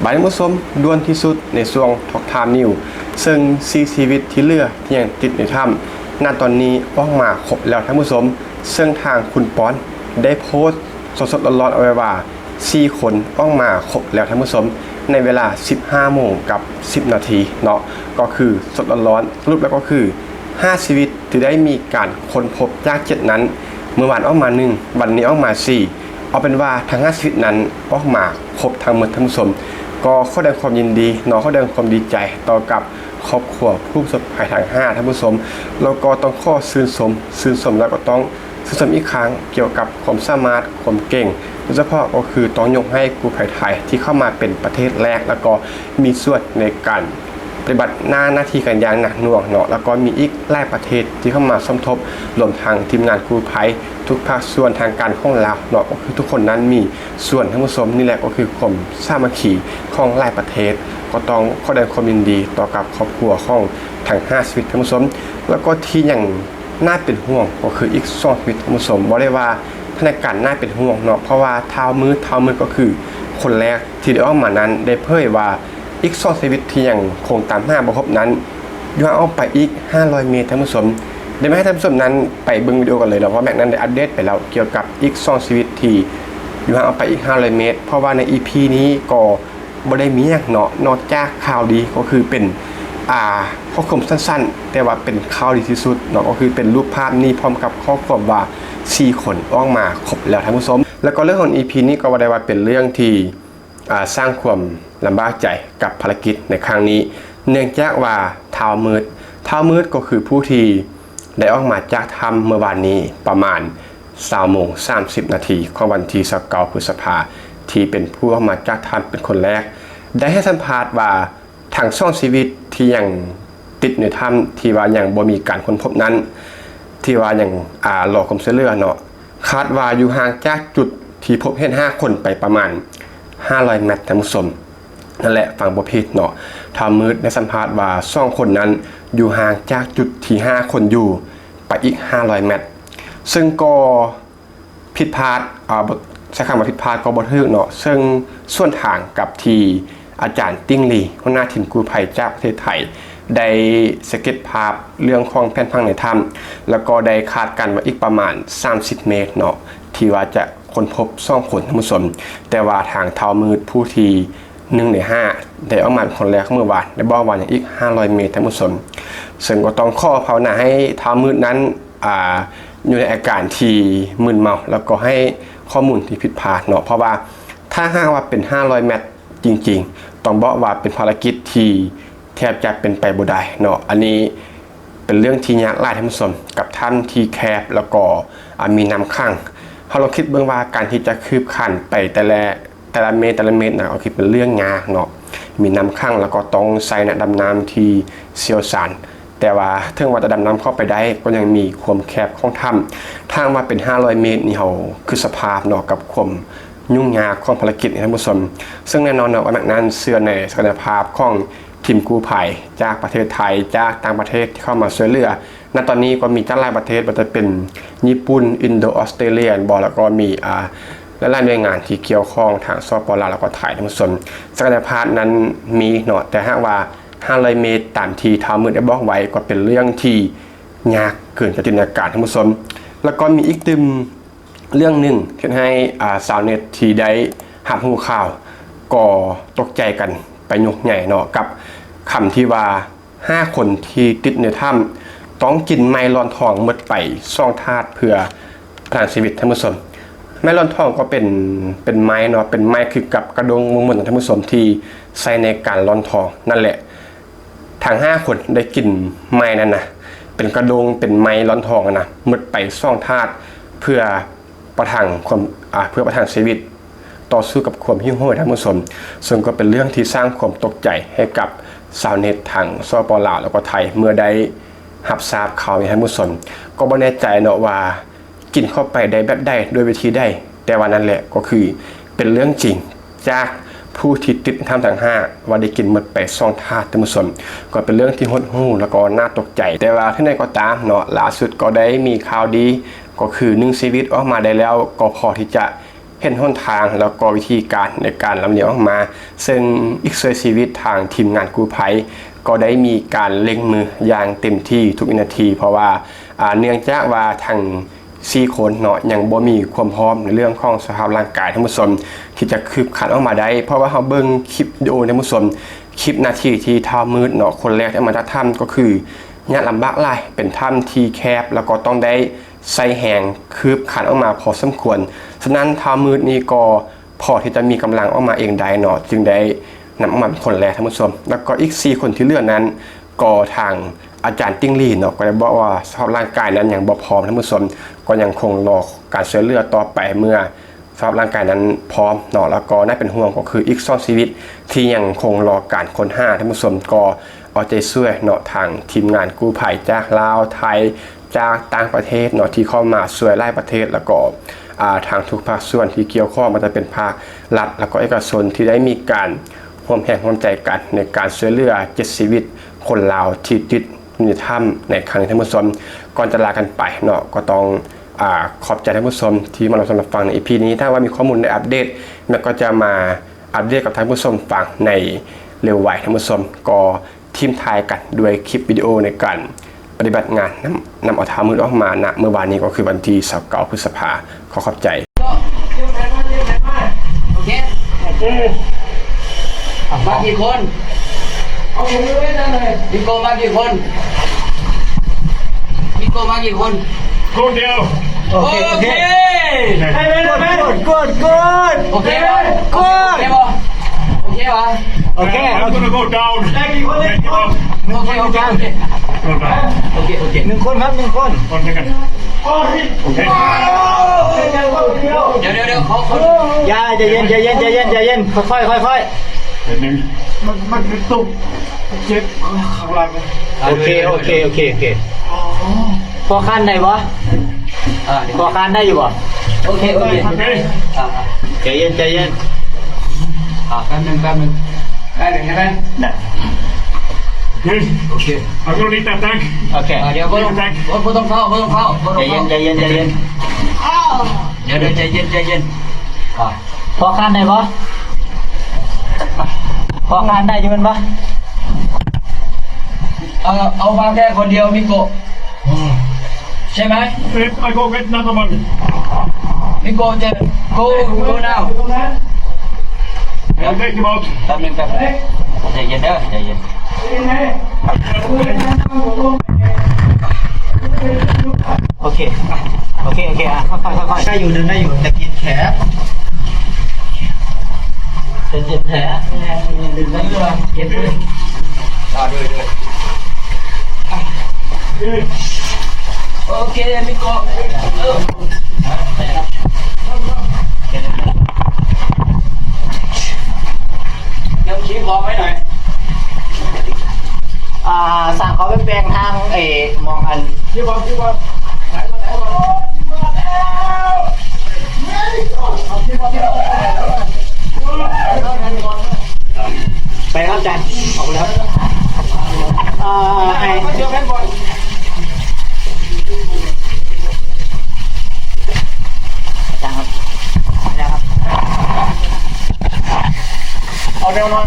ບາດນີ້ທ່ານຜູ້ຊົມ ດ່ວນທີ່ສຸດໃນຊ່ວງ Talk Time News ເຊິ່ງສີ່ຊີວິດທີ່ເຫຼືອທີ່ຍັງຕິດໃນຖ້ຳ ນະຕອນນີ້ອອກມາຄົບແລ້ວທ່ານຜູ້ຊົມ, ເຊິ່ງທາງຄຸນປອນໄດ້ໂພສສົດໆຮ້ອນໆເອົາໄວ້ວ່າ ສີ່ຄົນອອກມາຄົບແລ້ວທ່ານຜູ້ຊົມ ໃນເວລາສິບຫ້າໂມງກັບສິບນາທີເນາະ, ກໍຄືສົດໆຮ້ອນໆ ສະຫຼຸບແລ້ວກໍຄືຫ້າຊີວິດ ທີ່ໄດ້ມີການຄົ້ນພົບຈາກເຈັດນັ້ນ ເມື່ອວານອອກມາໜຶ່ງ ວັນນີ້ອອກມາສີ່ ເອົາເປັນວ່າທັງຫ້າຊີວິດນັ້ນອອກມາຄົບທັງໝົດທ່ານຜູ້ຊົມ. ກໍຂໍສະແດງຄວາມຍິນດີເນາະ ຂໍສະແດງຄວາມດີໃຈຕໍ່ກັບຄອບຄົວຜູ້ປະສົບໄພທັງຫ້າທ່ານຜູ້ຊົມ ແລ້ວກໍຕ້ອງຂໍຊື່ນຊົມ ຊື່ນຊົມແລ້ວກໍຕ້ອງຊື່ນຊົມອີກຄັ້ງກ່ຽວກັບຄວາມສາມາດ ຄວາມເກັ່ງ ໂດຍສະເພາະກໍຄືຕ້ອງຍົກໃຫ້ກູ້ໄພໄທທີ່ເຂົ້າມາເປັນປະເທດແລກ ແລ້ວກໍມີສ່ວນໃນການ ປະຕິບັດໜ້າ ໜ້າທີ່ກັນຢ່າງໜັກໜ່ວງເນາະ ແລ້ວກໍມີອີກຫຼາຍປະເທດທີ່ເຂົ້າມາສົມທົບ ລວມທັງທີມງານກູ້ໄພທຸກພາກສ່ວນທາງການຂອງລາວເນາະ ກໍຄືທຸກຄົນນັ້ນມີສ່ວນທ່ານຜູ້ຊົມ. ນີ້ແຫຼະກໍຄືຄວາມສາມັກຄີຂອງຫຼາຍປະເທດ. ກໍຕ້ອງຂໍສະແດງຄວາມຍິນດີຕໍ່ກັບຄອບຄົວຂອງທັງຫ້າຊີວິດທ່ານຜູ້ຊົມ ແລ້ວກໍທີ່ຍັງໜ້າເປັນຫ່ວງກໍຄືອີກສອງຊີວິດທ່ານຜູ້ຊົມ. ເວົ້າໄດ້ວ່າສະຖານະການໜ້າເປັນຫ່ວງເນາະ ເພາະວ່າທ້າວມືດ ທ້າວມືດກໍຄືຄົນແລກ ທີ່ໄດ້ອອກມານັ້ນໄດ້ເຜີຍວ່າ ອີກສອງຊີວິດທີ່ຍັງຄົງຕາມຫາບໍ່ພົບນັ້ນ ຢູ່ຫ່າງອອກໄປອີກຫ້າຮ້ອຍເມດທ່ານຜູ້ຊົມ. ດຽວມາໃຫ້ທ່ານຜູ້ຊົມນັ້ນໄປເບິ່ງວິດີໂອກັນເລີຍເນາະ ເພາະວ່າແມັກນັ້ນໄດ້ອັບເດດໄປແລ້ວກ່ຽວກັບອີກສອງຊີວິດທີ່ຢູ່ຫ່າງອອກໄປອີກຫ້າຮ້ອຍເມດ. ເພາະວ່າໃນອີພີນີ້ກໍບໍ່ໄດ້ມີຫຍັງເນາະ ນອກຈາກຂ່າວດີ ກໍຄືເປັນ ອ່າ ຂໍ້ຄວາມສັ້ນໆ ແຕ່ວ່າເປັນຂ່າວດີທີ່ສຸດເນາະ ກໍຄືເປັນຮູບພາບນີ້ ພ້ອມກັບຂໍ້ຄວາມວ່າ ສີ່ຄົນອອກມາຄົບແລ້ວທ່ານຜູ້ຊົມ. ແລ້ວກໍເລື່ອງຂອງອີພີນີ້ກໍວ່າໄດ້ວ່າເປັນເລື່ອງທີ່ ອ່າ ສ້າງຄວາມລຳບາກໃຈກັບພາລະກິດໃນຄັ້ງນີ້ ເນື່ອງຈາກວ່າທ້າວມືດ ທ້າວມືດກໍຄືຜູ້ທີ່ໄດ້ອອກມາຈາກຖ້ຳເມື່ອວານນີ້ປະມານຊາວໂມງສາມສິບນາທີຂອງວັນທີຊາວເກົ້າ ພຶດສະພາ ທີ່ເປັນຜູ້ອອກມາຈາກຖ້ຳເປັນຄົນແລກ ໄດ້ໃຫ້ສຳພາດວ່າ ທັງສອງຊີວິດທີ່ຍັງຕິດໃນຖ້ຳ ທີ່ວ່າຍັງບໍ່ມີການຄົ້ນພົບນັ້ນ ທີ່ວ່າຍັງ ອ່າ ລໍຄວາມຊ່ວຍເຫຼືອເນາະ ຄາດວ່າຢູ່ຫ່າງຈາກຈຸດທີ່ພົບເຫັນຫ້າຄົນໄປປະມານຫ້າຮ້ອຍແມັດທ່ານຜູ້ຊົມ. ນັ້ນແຫຼະ ຟັງບໍ່ຜິດເນາະ ທ້າວມືດໄດ້ສຳພາດວ່າສອງຄົນນັ້ນຢູ່ຫ່າງຈາກຈຸດທີ່ຫ້າຄົນຢູ່ໄປອີກຫ້າຮ້ອຍແມັດ ເຊິ່ງກໍ ຜິດພາດ ອ່າ ບໍ່ ໃຊ້ຄຳວ່າຜິດພາດກໍບໍ່ຖືກເນາະ ເຊິ່ງສວນທາງກັບທີ່ອາຈານຕິ່ງລີ ຫົວໜ້າທີມກູ້ໄພຈາກປະເທດໄທ ໄດ້ສະເກັດພາບເລື່ອງຂອງແຜນຜັງໃນຖ້ຳ ແລ້ວກໍໄດ້ຄາດການວ່າອີກປະມານສາມສິບເມດເນາະ ທີ່ວ່າຈະຄົ້ນພົບສອງຄົນທ່ານຜູ້ຊົມ. ແຕ່ວ່າທາງທ້າວມືດຜູ້ທີ່ ໜຶ່ງໃນຫ້າ ໄດ້ອອກມາເປັນຄົນແລກເມື່ອວານ ໄດ້ບອກວ່າຍັງອີກຫ້າຮ້ອຍເມດທ່ານຜູ້ຊົມ. ເຊິ່ງກໍຕ້ອງຂໍພາວະນາໃຫ້ທ້າວມືດນັ້ນ ອ່າ ຢູ່ໃນອາການທີ່ມຶນເມົາ ແລ້ວກໍໃຫ້ຂໍ້ມູນທີ່ຜິດພາດເນາະ ເພາະວ່າຖ້າຫາກວ່າເປັນຫ້າຮ້ອຍແມັດຈິງໆ ຕ້ອງບອກວ່າເປັນພາລະກິດທີ່ແທບຈະເປັນໄປບໍ່ໄດ້ເນາະ. ອັນນີ້ເປັນເລື່ອງທີ່ຍາກຫຼາຍທ່ານຜູ້ຊົມ ກັບຖ້ຳທີ່ແຄບ ແລ້ວກໍ ອ່າ ມີນ້ຳຂັງ. ເຮົາລອງຄິດເບິ່ງວ່າການທີ່ຈະຄືບຄານໄປແຕ່ລະ ແຕ່ລະເມດ ແຕ່ລະເມດນະ ກໍຄືເປັນເລື່ອງຍາກເນາະ ມີນ້ຳຂັງ ແລ້ວກໍຕ້ອງໃຊ້ນັກດຳນ້ຳທີ່ຊ່ຽວຊານ. ແຕ່ວ່າເຖິງວ່າຈະດຳນ້ຳເຂົ້າໄປໄດ້ ກໍຍັງມີຄວາມແຄບຂອງຖ້ຳ. ຖ້າຫາກວ່າເປັນຫ້າຮ້ອຍເມດນີ້ ເຮົາຄິດສະພາບເນາະ ກັບຄວາມຫຍຸ້ງຍາກຂອງພາລະກິດນີ້ທ່ານຜູ້ຊົມ. ເຊິ່ງແນ່ນອນເນາະວ່າແມັກນັ້ນເຊື່ອໃນສັກກະຍະພາບຂອງທີມກູ້ໄພຈາກປະເທດໄທ ຈາກຕ່າງປະເທດທີ່ເຂົ້າມາຊ່ວຍເຫຼືອ. ນະຕອນນີ້ກໍມີຈາກຫຼາຍປະເທດ ບໍ່ວ່າຈະເປັນຍີ່ປຸ່ນ, ອິນໂດ, ອອສເຕຣເລຍ ແມ່ນບໍ່ ແລ້ວກໍມີ ອ່າ ຫຼາຍໆໜ່ວຍງານທີ່ກ່ຽວຂ້ອງ ທາງ ສປປ ລາວ ແລ້ວກໍໄທ ທ່ານຜູ້ຊົມ. ສັກກະຍະພາບນັ້ນມີເນາະ ແຕ່ຫາກວ່າຫ້າຮ້ອຍເມດ ຕາມທີ່ທ້າວມືດໄດ້ບອກໄວ້ ກໍເປັນເລື່ອງທີ່ຍາກເກີນຈະຈິນຕະນາການ ທ່ານຜູ້ຊົມ. ແລ້ວກໍມີອີກຕື່ມເລື່ອງໜຶ່ງ ເຮັດໃຫ້ ອ່າ ຊາວເນັດທີ່ໄດ້ຮັບຮູ້ຂ່າວ ກໍຕົກໃຈກັນໄປຍົກໃຫຍ່ເນາະ ກັບຄຳທີ່ວ່າ ຫ້າຄົນທີ່ຕິດໃນຖ້ຳ ຕ້ອງກິນໄມ້ລອນທອງໝົດໄປສອງຖາດເພື່ອປະທັງຊີວິດ ທ່ານຜູ້ຊົມ. ໄມ້ລອນທອງກໍເປັນ ເປັນໄມ້ເນາະ ເປັນໄມ້ຄືກັບກະດົ້ງໝູ່ໆ ທ່ານຜູ້ຊົມ ທີ່ໃຊ້ໃນການລອນທອງນັ້ນແຫຼະ. ທັງຫ້າຄົນໄດ້ກິນໄມ້ນັ້ນນະ ເປັນກະດົ້ງ ເປັນໄມ້ລອນທອງນະ ໝົດໄປສອງຖາດ ເພື່ອປະທັງຄວາມ ອ່າ ເພື່ອປະທັງຊີວິດ ຕໍ່ສູ້ກັບຄວາມຫິວໂຫຍ ທ່ານຜູ້ຊົມ. ເຊິ່ງກໍເປັນເລື່ອງທີ່ສ້າງຄວາມຕົກໃຈໃຫ້ກັບຊາວເນັດທັງ ສປປ ລາວ ແລ້ວກໍໄທ ເມື່ອໄດ້ຮັບຊາບຂ່າວນີ້ ທ່ານຜູ້ຊົມ. ກໍບໍ່ແນ່ໃຈເນາະວ່າກິນເຂົ້າໄປໄດ້ແບບໃດ ດ້ວຍວິທີໃດ, ແຕ່ວ່ານັ້ນແຫຼະ ກໍຄືເປັນເລື່ອງຈິງຈາກຜູ້ທີ່ຕິດໃນຖ້ຳທັງຫ້າ ວ່າໄດ້ກິນໝົດໄປສອງຖາດ ທ່ານຜູ້ຊົມ. ກໍເປັນເລື່ອງທີ່ຫົດຫູ່ ແລ້ວກໍໜ້າຕົກໃຈ. ແຕ່ວ່າເຖິງໃດກໍຕາມເນາະ ລ່າສຸດກໍໄດ້ມີຂ່າວດີ ກໍຄືໜຶ່ງຊີວິດອອກມາໄດ້ແລ້ວ ກໍພໍທີ່ຈະ ເຫັນຫົນທາງ ແລ້ວກໍວິທີການໃນການລຳລຽງອອກມາ, ເຊິ່ງອີກຊ່ວຍຊີວິດທາງທີມງານກູ້ໄພກໍໄດ້ມີການເລັ່ງມືຢ່າງເຕັມທີ່ທຸກວິນາທີ, ເພາະວ່າ ອາ ເນື່ອງຈາກວ່າທັງສີ່ຄົນເນາະ ຍັງບໍ່ມີຄວາມພ້ອມໃນເລື່ອງຂອງສະພາບຮ່າງກາຍ ທ່ານຜູ້ຊົມ ທີ່ຈະຄືບຄານອອກມາໄດ້. ເພາະວ່າເຮົາເບິ່ງຄລິບວິດີໂອ ທ່ານຜູ້ຊົມ ຄລິບນາທີທີ່ທ້າວມືດເນາະ ຄົນແລກທີ່ອອກມາຈາກຖ້ຳ ກໍຄືຍາກລຳບາກຫຼາຍ, ເປັນຖ້ຳທີ່ແຄບ ແລ້ວກໍຕ້ອງໄດ້ ໃຊ້ແຮງຄືບຄານອອກມາພໍສົມຄວນ. ສະນັ້ນ ທ້າວມືດນີ້ກໍພໍທີ່ຈະມີກຳລັງອອກມາເອງໄດ້ເນາະ, ຈຶ່ງໄດ້ນຳອອກມາເປັນຄົນແລກ, ທ່ານຜູ້ຊົມ. ແລ້ວກໍອີກສີ່ຄົນທີ່ເຫຼືອນັ້ນ ກໍທາງອາຈານຕິ່ງຫຼີເນາະ ກໍໄດ້ບອກວ່າສະພາບຮ່າງກາຍນັ້ນຍັງບໍ່ພ້ອມ, ທ່ານຜູ້ຊົມ, ກໍຍັງຄົງລໍການຊ່ວຍເຫຼືອຕໍ່ໄປເມື່ອ ສະພາບຮ່າງກາຍນັ້ນພ້ອມເນາະ. ແລ້ວກໍໜ້າເປັນຫ່ວງກໍຄືອີກສອງຊີວິດທີ່ຍັງຄົງລໍການຄົ້ນຫາ, ທ່ານຜູ້ຊົມ. ກໍເອົາໃຈຊ່ວຍເນາະ ທາງທີມງານກູ້ໄພຈາກລາວ, ໄທ, ຈາກຕ່າງປະເທດເນາະ ທີ່ເຂົ້າມາຊ່ວຍຫຼາຍປະເທດ, ແລ້ວກໍ ອາ ທາງທຸກພາກສ່ວນທີ່ກ່ຽວຂ້ອງ, ບໍ່ວ່າຈະເປັນພາກລັດ ແລ້ວກໍເອກະຊົນ ທີ່ໄດ້ມີການຮ່ວມແຮງຮ່ວມໃຈກັນໃນການຊ່ວຍເຫຼືອເຈັດຊີວິດຄົນລາວທີ່ຕິດ ຢູ່ໃນຖ້ຳໃນຄັ້ງນີ້, ທ່ານຜູ້ຊົມ. ກ່ອນຈະລາກັນໄປເນາະ ກໍຕ້ອງ ອາ ຂອບໃຈທ່ານຜູ້ຊົມທີ່ມາຮັບຊົມຮັບຟັງໃນ ອີ ພີ ນີ້. ຖ້າວ່າມີຂໍ້ມູນໃດອັບເດດ, ແມັກກໍຈະມາອັບເດດກັບທ່ານຜູ້ຊົມຟັງໃນເລັວໄວ, ທ່ານຜູ້ຊົມ. ກໍຖິ້ມທ້າຍກັນດ້ວຍຄລິບວິດີໂອໃນການປະຕິບັດງານນຳ ນຳເອົາທ້າວມືດອອກມານະ ເມື່ອວານນີ້ ກໍຄືວັນທີຊາວເກົ້າ ພຶດສະພາ. ຂໍຂອບໃຈ. ໂອເຄ ໂອເຄ ມາກີ່ຄົນ? ເອົາ ມີໂກມາກີ່ຄົນ? ມີໂກມາກີ່ຄົນ? ຄົນດຽວ. ໂອເຄ ໂອເຄ ໂອເຄ ກູດ ກູດ ກູດ ກູດ ໂອເຄບໍ່? ກູດ ໂອເຄບໍ່? ໂອເຄຫວາ? ໂອເຄ I'm gonna go down. ໂອເຄ ໂອເຄ ໂອເຄ ໂອເຄ ໂອເຄ ໜຶ່ງຄົນຄັບ ໜຶ່ງຄົນ. ຄົນດຽວກັນ. ໂອເຄ ດຽວ ດຽວ ດຽວ ຂໍ ຂໍ ຢ່າ ໃຈເຢັນ ໃຈເຢັນ ໃຈເຢັນ ໃຈເຢັນ ຄ່ອຍໆ ຄ່ອຍໆ. ເປັນໜຶ່ງ ມັນ ມັນ ມັນຕົກ ເຈັບຂ້າງຫຼັງ. ໂອເຄ ໂອເຄ ໂອເຄ ໂອເຄ. ອໍ ພໍຄານໄດ້ບໍ່? ອ່າ ພໍຄານໄດ້ຢູ່ບໍ່? ໂອເຄ ໂອເຄ ໂອເຄ. ອ່າ ໃຈເຢັນ ໃຈເຢັນ. ອ່າ ແປັບໜຶ່ງ ແປັບໜຶ່ງ ໄດ້ເລີຍໃຊ່ໄໝ? ໄດ້. ໂອເຄ ໂອເຄ I'm gonna need that tank. ໂອເຄ ອ່າ ດຽວ ບໍ່ຕ້ອງ Need the tank. ບໍ່ ບໍ່ຕ້ອງເຝົ້າ ບໍ່ຕ້ອງເຝົ້າ ບໍ່ຕ້ອງເຝົ້າ. ໃຈເຢັນ ໃຈເຢັນ ໃຈເຢັນ. ດຽວ ດຽວ ໃຈເຢັນ ໃຈເຢັນ. ອ່າ ພໍຄານໄດ້ບໍ່? ພໍຄານໄດ້ຢູ່ແມ່ນບໍ່? ເອີ ເອົາມາແຄ່ຄົນດຽວ ມິໂກະ ອືມ ໃຊ່ໄໝ? If I go get another one. ມິໂກະ go, go now. I'll take him out. ແປັບໜຶ່ງ ແປັບໜຶ່ງ ໃຈເຢັນເດີ ໃຈເຢັນ. ໂອເຄ ໂອເຄ ໂອເຄ ອ່ະ ຄ່ອຍໆ ຄ່ອຍໆ ໄດ້ຢູ່ ເດີນໄດ້ຢູ່ ແຕ່ກິນແຂນ ເຈັບແຜ ດຶງໄດ້ຢູ່ ເຈັບຢູ່. ອ່າ ໂດຍ ໂດຍ ໂອເຄ ມີເກາະ ເອີ ນຳທີ່ບອກໄວ້ໜ້ອຍ. ອ່າ ສັ່ງເຂົາໄປແປງທາງ ເອີ ໝ່ອງອັນ ໄປແລ້ວອາຈານ ອອກໄປແລ້ວ. ອ່າ ໃຫ້ ອາຈານຄັບ ອາຈານຄັບ ເອົາແນວນອນ.